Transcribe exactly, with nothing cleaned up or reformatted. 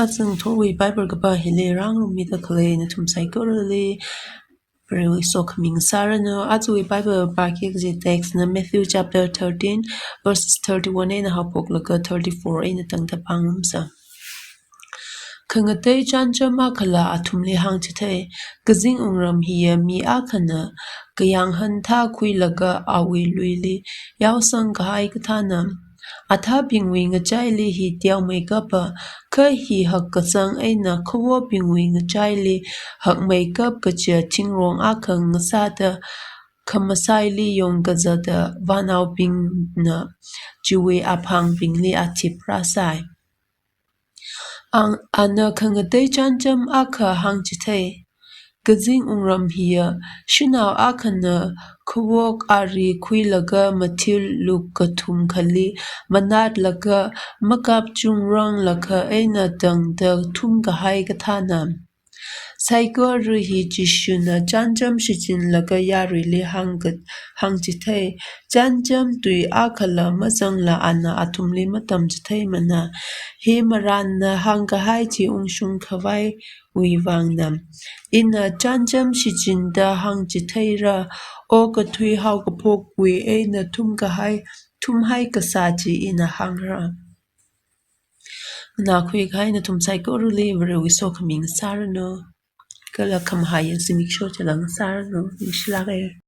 Aja ngathorwui Bible kapā hili rāngarumida khalei nathum saikorali Varewui sokhami ngasāranu. Ajawui Bible pāki kaji text na Matthew chapter thirteen, verses thirty-one eina haophoklaga thirty-four eina tangda pāngarumsa. Khangatei chānjam akhala athumli hāngchithei, kazing wungram hiya mi akhana kayānghan thā khuilaga awui luili yaosang kahai kathāna. Athābingwui ngachaili hi teomeikapa, kha hi hakkasang eina khavobingwui ngachaili hakmeikap kaja thingrong akha ngasāda khamasaili yongkazata vānaobingna chiwui aphangbingli athip rāsai. Ang, ana khangatei chānjam akha hāngchithei. Kazing wungram hiya shanao akhana khavok ari khuilaga mathil luk kathum khali manatlaga makapchungrang lakha eina tangda thumkahai kathāna. Saikora hi Jishuna chānjam shichinlaga yaruili hāngka-, hāngchithei, chānjam tui akhala mazangla ana athumli matamchitheimana. Hi marānna hāngkahai chi ungshung khavaiwui vangna. Ina chānjam shichinda hāngchitheira, okathui haokaphokwui eina thumkahai, thumhai kasā chi ina hāngra. Nganākhui kahai nathum saikorali Varewui sokhami ngasāranu. Kala khamahā zimiksho chala ngasāranu. Ningshilāka.